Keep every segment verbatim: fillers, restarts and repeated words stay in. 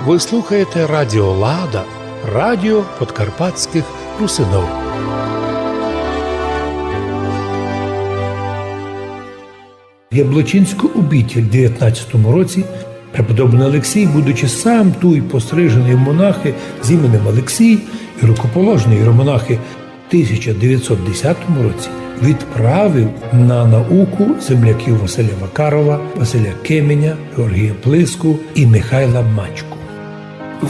Вы слухаєте Радіо Лада, радіо подкарпатськых русинов. Яблочинську обитель в девятнадцятому році преподобный Алексій, будучи сам туй постриженый в монахы з іменем Алексій і рукоположеный в іеромонахы в тисяча девятсот десятому році, відправив на науку земляків Василя Вакарова, Василя Кеменя, Георгія Плиску і Михайла Мачку.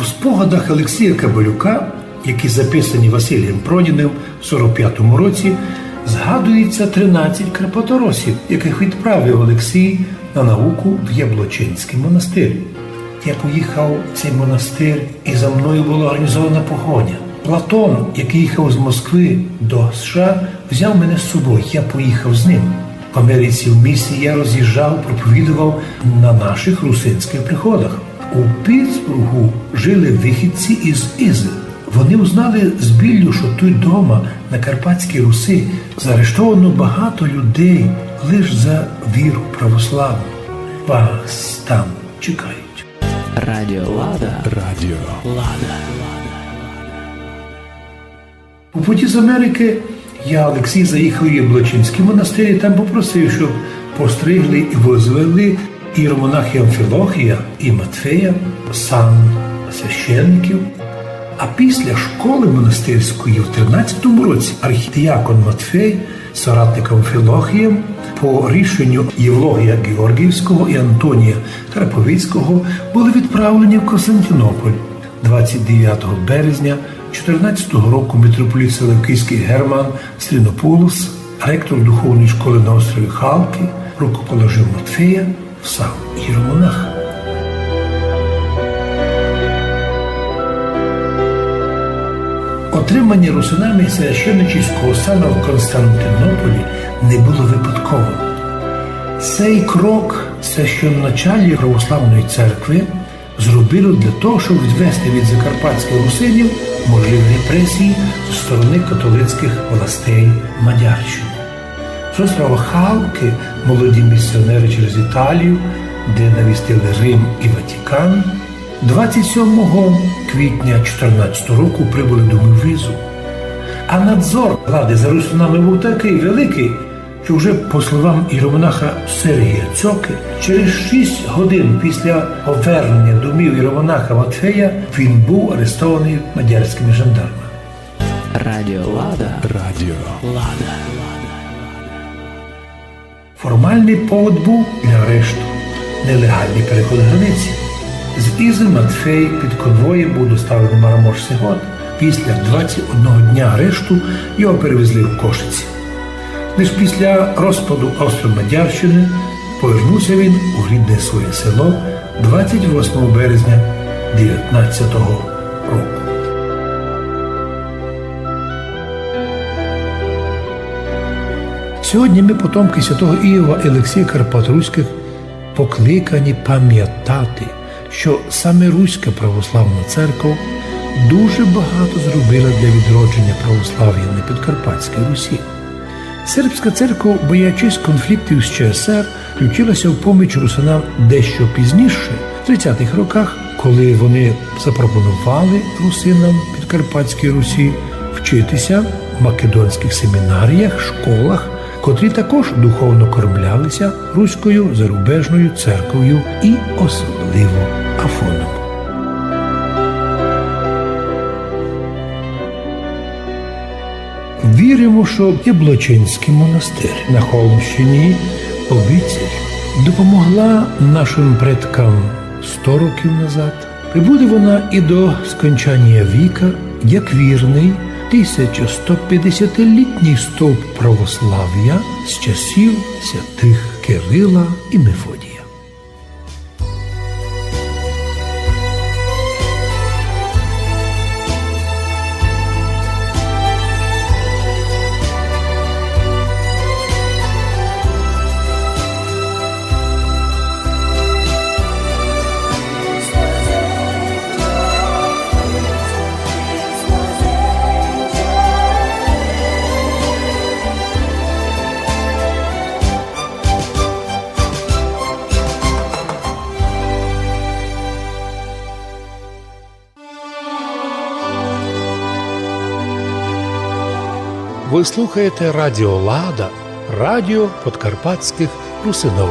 У спогадах Алексія Кабалюка, які записані Василієм Проніним в сорок пятому році, згадується тринадцять карпаторосів, якых відправив Алексій на науку в Яблочинськый монастир. Я поїхав в цей монастир, і за мною была організована погоня. Платон, якый їхав з Москвы до США, взяв мене з собою, я поїхав з ним. В Америці в місії я роз'їжджав, проповідував на наших русинськых приходах. У Пітсбургу жили выхідці із Ізы. Вони узнали з біллю, што туй дома, на Карпатській Руси, заарештовано багато людей лиш за віру православну. Вас там чекають. Радіо Лада. Радіо Лада. По путі з Америкы я, Алексій, заїхав у Яблочинськый монастир і там попросив, щоб постригли і вызвали іеромонахів Амфілохія і Матфея в сан священників. А після школы монастирської в тринадцятому році архідіакон Матфей з соратником Амфілохієм по рішенню Євлогія Георгіївського і Антонія Краповицького были відправлені в Константинополь. Двадцять девятого березня чотирнадцятого року митрополит Селевкійськый Герман Стрінопулос, ректор духовної школы на острові Халки, рукоположив Матфея в сан іеромонаха. Отримання русинами священнического сана в Константинополі не было випадковым. Цей крок священноначалія православної церкви зробило для того, щоб відвести від закарпатськых русинів можливі репресії зо стороны католицькых властей Мадярщины. З острова Халки молоді місіонери через Італію, де навістили Рим і Ватикан, двадцять сьомого квітня чотирнадцятого року прибыли до Мувизу. А надзор влади за русинами быв такый великый, що вже, по словам іеромонаха Сергія Цьоки, через шість годин після повернення домів іеромонаха Матфея він быв арестованый мадярськыми жандармами. Радіо Лада. Радіо Лада. Формалный повод быв для арешту — нелеґалный переход границі. З Ізы Матфей під конвоєм быв доставленый в Мараморськый год. Після двадцять одного дня арешту його перевезли в Кошиці. Лиш після розпаду Австро-Мадярщины повернув ся він у рідне своє село двадцять восьмого березня девятнадцятого року. Сьогодні мы, потомкы святого Іова і Алексія Карпаторуськых, покликані памятати, што саме Руська православна церков дуже багато зробила для відродженя православія на Підкарпатській Русі. Сербська церков, боячись конфліктів з ЧСР, включила ся в поміч русинам дещо пізніше, в тридцятых роках, коли вони запропонували русинам Підкарпатської Русі вчити ся в македонськых семінаріях, школах, котрі також духовно кормляли ся руською зарубежною церков'ю і особливо Афонами. Віримо, што Яблочинськый монастир на Холмщині, обитель, допомогла нашым предкам сто років назад. Прибуде вона і до скончанія віка, як вірный тисяча сто пятдесятилітній стовп православія з часів святых Кирила і Мефодія. Вы слухаєте Радіо Лада, радіо подкарпатськых русинов.